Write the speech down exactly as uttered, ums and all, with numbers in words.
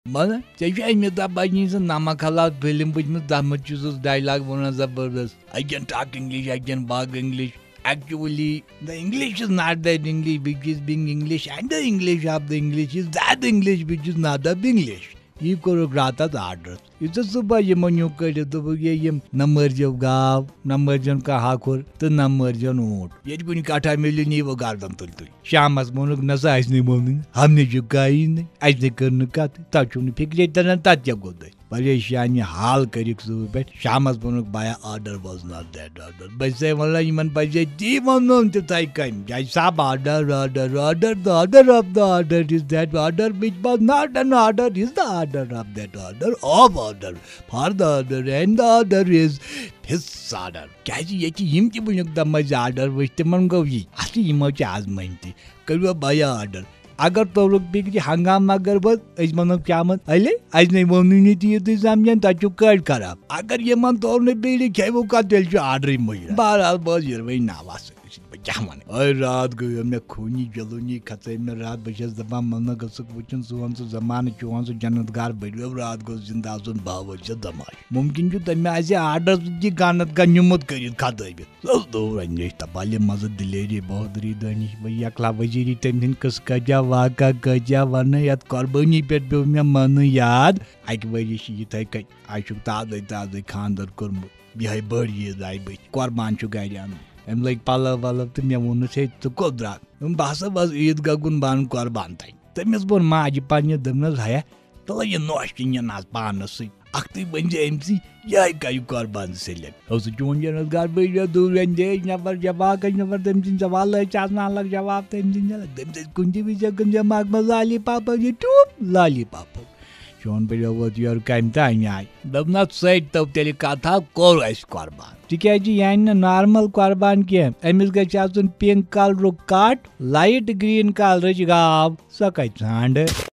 مطلب، ژےٚ چھُ امیتابھ بچن سٕنٛز نمک حلال فلم وٕچھمٕژ، تتھ منٛز چھُ سُہ ڈایلاگ ونان زبردست، "I can talk English, I can walk English. Actually, the English is not that English which is being English, and the English of the English is that English which is not of English." یہِ کوٚرُکھ راتس order. یُتھُے صُبحٲے یِمو نیوٗ کٔڑِتھ، دوٚپُکھ، "یے یِم نہ مٲرۍزیو گاو، نہ مٲرۍزیون کانٛہہ ہاکھُر تہٕ نہ مٲرۍزیون اوٗنٹ۔ ییٚتہِ کُنہِ کٹھا مِلیو، نِیٖوٕ گردن تُلۍ تُلۍ۔" شامس ووٚنُکھ، "نہ سا، اَسہِ نے ووٚنُے، ہم نے جو کہا ہی نہیں، اَسہِ نے کٔر نہٕ کتھ، تۄہہِ چھُو نہٕ فِکرے تران، تتھ کیٛاہ گوٚو تۄہہِ؟" پریشانی حال کٔرِکھ صُبحہٕ پٮ۪ٹھ۔ شامس ووٚنُکھ، "بایا، order was not that order." بہٕ چھسے ونان، یِمن پزِ تی ونُن تِتھے کٔنۍ، "جج صاحب، order, order, order, the order of the order is that order which was not an order is the order of that order of order for the order and the order is his order." کیازِ ییٚتہِ یِم تہِ وٕنیُک تام ٲسۍ order وٕچھ، تِمن گوٚو یی، اصلی یِمو چھِ آز مٲنۍ تہِ۔ کٔرِو بایا آرڈر۔ اگر توٚرُکھ فِکرِ ہنگامہٕ اگر بہٕ، أسۍ وَنو کیٛاہ وَن؟ اَلے، اَسہِ نے ووٚنُے نہٕ تہِ یُتُے سَمجھن، تَتہِ چھُو کٔڑۍ خراب۔ اگر یِمَن توٚر نہٕ فِکرِ، کھیٚیِو کَتھ، تیٚلہِ چھُ آرڈرٕے مُجرا۔ بہرحال، بہٕ حظ یِروٕے ناوَس سۭتۍ، بہٕ کیٛاہ وَنہٕ؟ أے راتھ گٔیو مےٚ خوٗنی جلوٗنی کھژٲے مےٚ راتھ، بہٕ چھَس دَپان، مَنٛگہٕ گٔژھٕکھ وٕچھُن سون سُہ زمانہٕ چون سُہ جنت گار بٔڑِو راتھ گوٚژھ زِندٕ آسُن، بہٕ وٕچھِ دَماش۔ مُمکِن چھُ تٔمۍ آسہِ آرڈر سۭتۍ یہِ گنت گنیومُت کٔرِتھ کھدٲوِتھ۔ سُہ اوس دوٗر اندیش تبالہِ منٛزٕ دلیری بہادری دٲنِش بہٕ یکلا وزیری تٔمۍ سٕنٛدۍ قٕصہٕ کٲجا واقعہ کٲجا ونہٕ یتھ قۄربٲنی پٮ۪ٹھ پیوٚو مےٚ منہٕ یاد۔ اکہِ ؤری چھِ یِتھے کٔنۍ اَسہِ چھُکھ تازَے تازَے خانٛدر کوٚرمُت، یِہوٚے بٔڑ عیٖد آیہِ بٕتھِ، قۄربان چھُ گرِ اَنُن۔ أمۍ لٲگۍ پَلو وَلو تہٕ مےٚ ووٚنُس، "ہے، ژٕ کوٚت درٛاکھ؟" دوٚپُن، "بہٕ ہسا وَس عیٖدگاہ کُن، بہٕ اَنہٕ قۄربان تھَنہِ۔" تٔمِس ووٚن ماجہِ پنٛنہِ، دوٚپنَس، "ہیا، تُلہٕ یہِ نوش چیٖنَن آز پانَس سۭتۍ۔ اَکھتُے ؤنۍ زِ أمۍ سٕے، یِہوٚے کَرِ قۄربان سٔلِم۔" اوس سُہ چون جنت گار بٔڑۍ یَتھ دوٗر اندیش نفر جواب کَتہِ نفر تٔمۍ سٕنٛدۍ سوال ٲسۍ چھِ آسان الگ جواب تٔمۍ سٕنٛدۍ الگ۔ تٔمۍ سۭتۍ کُنہِ تہِ وِزِ کُنہِ جماعت منٛز لالی پاپا یہِ ٹیوٗب لالی پاپا۔ چون بٔڑیو ووت یورٕ کَمہِ تانۍ آے؟ دوٚپنَس، "سۭتۍ تو تیٚلہِ کَتھا کوٚر اَسہِ قۄربان۔ تِکیٛازِ یہِ اَنہِ نہٕ نارمل قۄربان کینٛہہ، أمِس گژھِ آسُن پِنک کَلرُک کَٹ، لایٹ گرٛیٖن کَلرٕچ گاو، سۄ کَتہِ ژھانٛڈٕ؟"